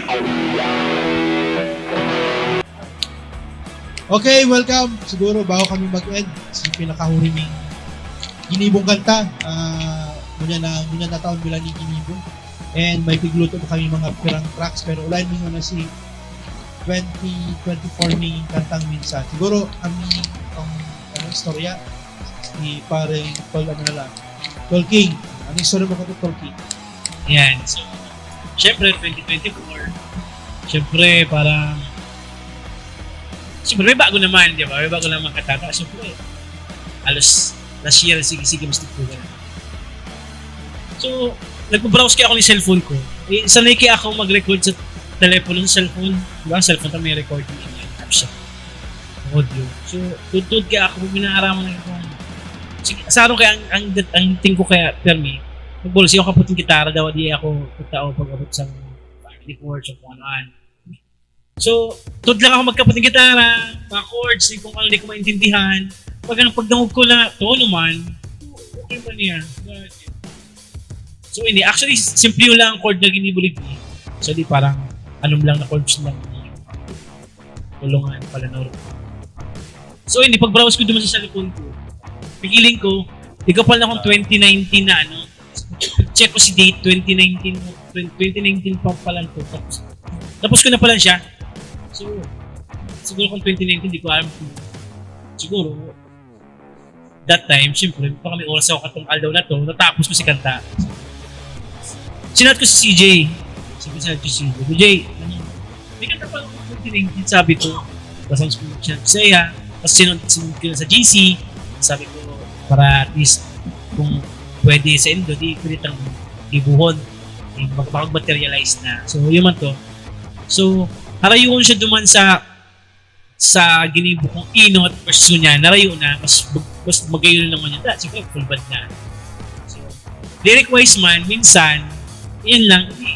Okay, welcome. Siguro bago kami mag-end, si pinakahuri ning ginibong kanta. Ah, muna na, muna na taon nila ni ginibo. And may pigluto pa kami mga pirang tracks, pero ulayan mo muna si twenty twenty-four ni kantang minsan. Siguro ang ang ano, istorya ni pareng Tol ano na lang. Tol King. Ano istorya mo ka Tol King? Yan. So, syempre, twenty twenty-four, syempre, parang, syempre, may bago naman, di ba? May bago naman katata. Syempre, halos last year, sige-sige, mas nagpugan. So, nagpo-browse kaya ako ng cellphone ko. Eh, sanay kaya ako mag-record sa telepono, sa cellphone. Di ba? Ang cellphone, may recording yan. App siya. Audio. So, tudtod kaya ako, pag minaaraman na ako. Sige, sa araw kaya, ang, ang, ang tingin ko kaya, permi, nagbolos ako kaputing gitara daw, di ako katao pag-abot sa record, sa kung ano-ano. So, tudtod lang ako magkaputing gitara, mga chords, di kung ano, di ko maintindihan. Pag ang pagdangog ko na, tono man, okay man niya. So, hindi. Actually, simple lang ang chord na ginibulig niya. Actually, parang, anong lang na chords lang. Tulungan, palanor. So, hindi. Pag-browse ko duman sa cellphone ko, pigiling ko, ikaw pala akong twenty nineteen na ano, check ko si date, twenty nineteen, twenty nineteen pa pala to. Tapos, tapos ko na pala siya. So, siguro kung twenty nineteen, di ko alam kung, siguro, that time, siyempre, baka may oras ako katong aldaw na to, natapos ko si kanta. Sinat ko si C J. Sabi ko sa C J, "C J, ano, may kanta pa ako twenty nineteen," sabi ko. Tapos ang siya sa iya, tapos sinunod, sinunod ko na sa G C, sabi ko, para at least, kung pwede sa indo, di pwede tang ibuhon. Di, baka, baka materialize na. So, yun man to. So, harayon siya duman sa sa ginibo kong inot, gusto niya, narayo na, mas, mas magayon naman yun. Dahil siguro full band na. So, lyric-wise man, minsan, yun lang, hindi,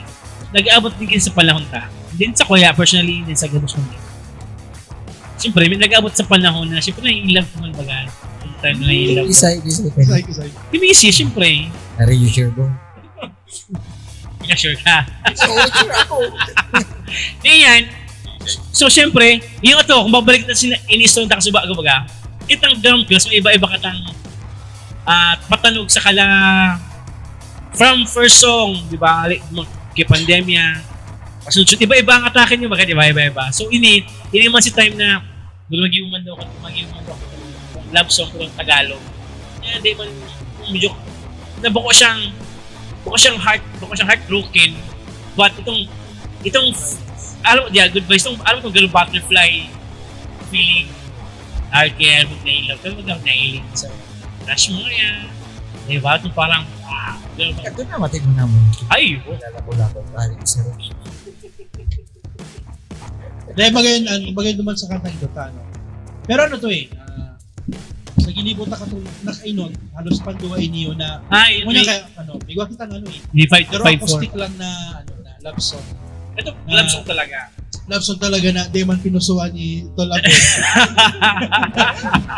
nag-aabot din kasi sa panahon ta. Din sa kuya, personally, din sa gabos kong Siyempre, may nag-aabot sa panahon na, siyempre, nai-love ko man baga. Yung time na nai-love ko. Isa, isa, isa. Kisay, kisay. Yung misis, siyempre, Are you sure, bro? hindi ka sure ka. So, sure ako. Yan. So, siyempre, yung ito, kung babalik na sila, in-instrument ako sa baga, kitang drum fills, may iba-iba katang ah, patanog sa kala from first song, di ba? Like, mag- kay pandemya. Pasunod, iba-iba ang atake niyo, baga, di ba? Iba-iba. So, ini, ini man si time na, "Guru, mag-iwan daw ako, mag-iwan daw ako ng love song ko ng Tagalog." Kaya di man, medyo, na bako siyang, bako siyang heart, bako siyang heartbroken. But itong, itong, alam mo, yeah, good vibes, itong, alam mo itong ganun butterfly feeling, I care, mag-nailaw, pero mag-nailing sa crush mo yan. Di ba? Itong parang, ah, ganun ba? Ito na, matig mo na mo. Ay, oh. Lalako-lako, balik sa Dahil magayon, ano, magayon naman sa kantang ito, ano. Pero ano to eh, ah, sa ginibo ta katong nakainot, halos panduwa iniyo na Ay, muna may, kaya, ano, bigwa kitang ano eh. may five, Pero five, four. Acoustic lang na, ano, na love song. Ito, Ah. love song talaga. Love song talaga na di man pinusuan ni Tol Abel.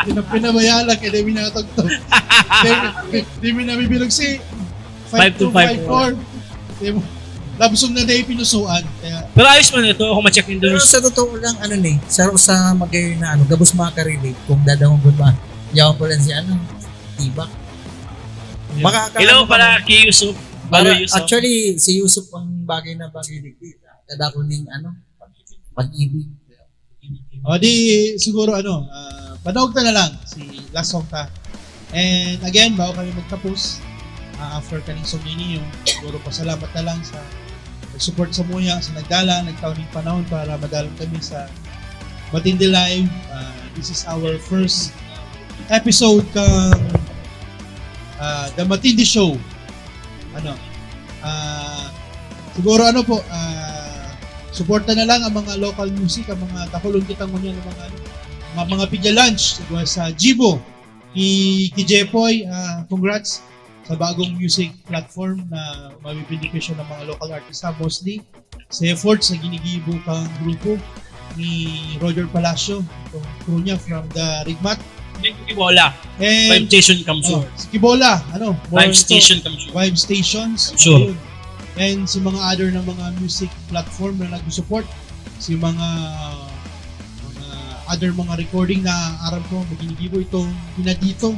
Pina- pinabayaan lang kaya di minatagtog. Di, di, di mi nabibilog si Five two five four. Di mo, love song na di pinusuan. Kaya, Pero ayos man ito, kung ma-check nyo Pero doon. Sa totoo lang, ano ni, sa, sa magayon na ano, gabos makaka-relate kung dadangog mo ba. Yawan pa lang si ano, Tibak. Baka akala Hello mo pala kami- kay Yusuf. Para, Balo Yusuf. Actually, si Yusuf ang bagay na bagay dito. Kadako ning ano, pag-ibig. O di, siguro ano, ah, panaog ta na lang si last song ta. And again, bago kami magtapos, ah, after kaning song ninyo, siguro pasalamat na lang sa nag-support sa muya, sa nagdala, nagtaon ng panahon para madalong kami sa Matindi Live. Ah, this is our first episode kang ah, The Matindi Show. Ano, ah, siguro ano po, ah, suporta na lang ang mga local music, ang mga takulon kitang ngunyan ng mga, ano, mga, mga pigya lunch sa Jibo. Ki, ki Jepoy, ah, congrats sa bagong music platform na mabibinegosyo ng mga local artist ha, mostly sa efforts na ginigibo kang grupo ni Roger Palacio, itong crew niya from the Rigmat. Yung Kibola. And, Vibe Station Kamsur. Oh, si Kibola, ano, more Vibe into Station Kamsur. Vibe Stations. Sure. Ayun. And si mga other na mga music platform na nagsusupport, si mga, mga other mga recording na aram ko, maginigibo itong pinaditong,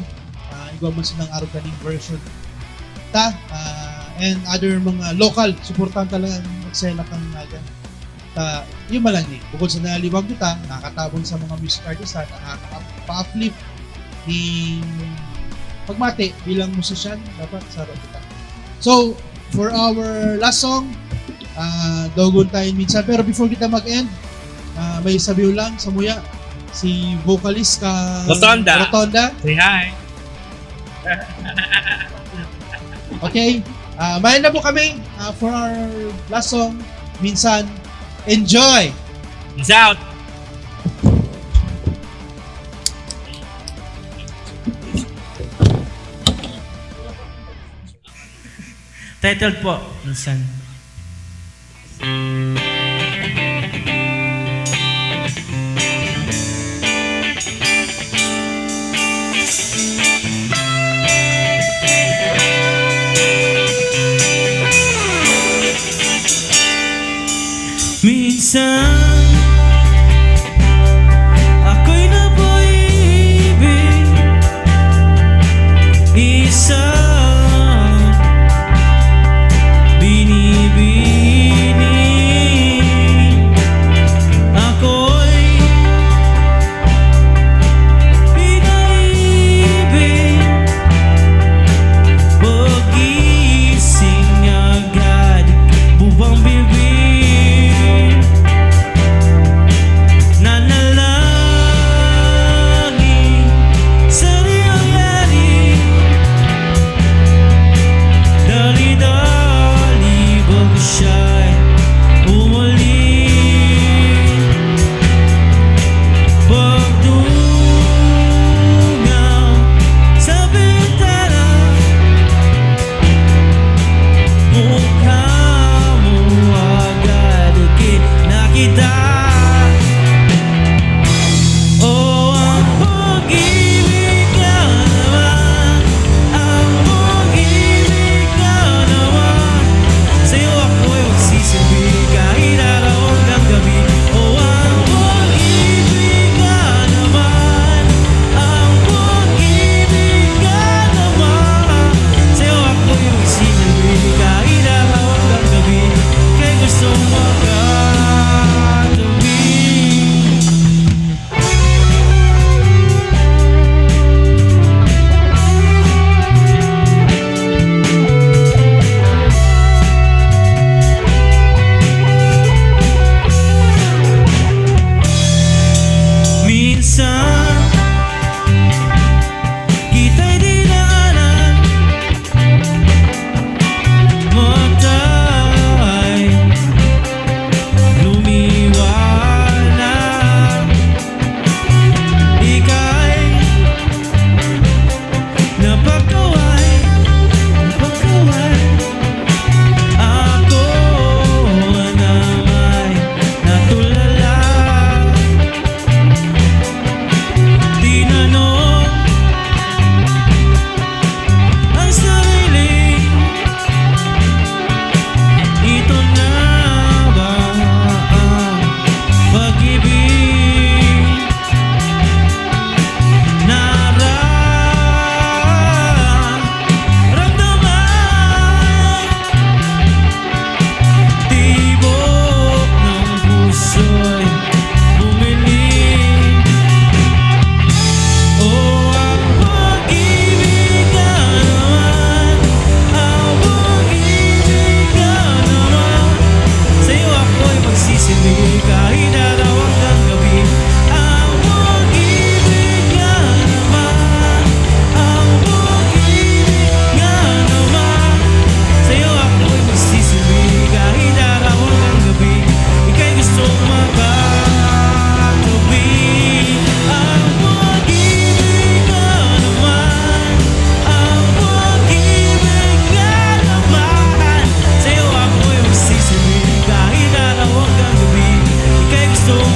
ah, igwa man silang aram kaning version. Ta, ah, and other mga local, suportahan talaga ang Magsela kang Naga. Ta, yun man lang ni. Bukod sa nalibang kita, nakakatabang sa mga music artist, ha, nakaka-uplift ni pagmati bilang musician, dapat sa kita. So, for our last song, ah, dogon tayo minsan. Pero before kita mag-end, ah, may sabi ko lang, samuya, si vocalist ka Rotonda. Rotonda. Say hi. Okay? Ah, mayan na po kami, ah, for our last song, Minsan. Enjoy! Peace out! Titled po, Minsan. Minsan, ako'y napaibig, isang binibining. Ako'y pinaibig, pagising agad, bubang bibig, nanalangin sa nangyayari. Dali-dali bago siya'y umalis, pagdungaw sa bintana, mukha mo agad kinakita. Oh, ang pag-ibig ka naman, ang pag-ibig ka naman. Sa'yo ako'y magsisilbi kahit araw hanggang gabi. Oh, ang pag-ibig ka naman, ang pag-ibig ka naman. Sa'yo ako'y magsisilbi kahit araw hanggang gabi. Kay gustong makatabi. Minsan, kita'y dinaanan, mata'y lumiwanag. Ika'y napagkaway, napagkaway. Ako na may natulala. Tinanong ang sarili, ito na ba ang pag-ibig? Nararamdaman, tibok ng puso'y bumili. Oh, ang pag-ibig ka naman, ang pag-ibig ka naman. Sa'yo ako'y magsisilbi kahit araw hanggang gabi. Ang pag-ibig ka naman, ang pag-ibig ka naman. Sa'yo ako'y magsisilbi kahit araw hanggang gabi. Ika'y gustong makatabi. Ang pag-ibig ka naman, ang pag-ibig ka naman. Sa'yo ako'y magsisilbi kahit araw hanggang gabi. Ika'y gustong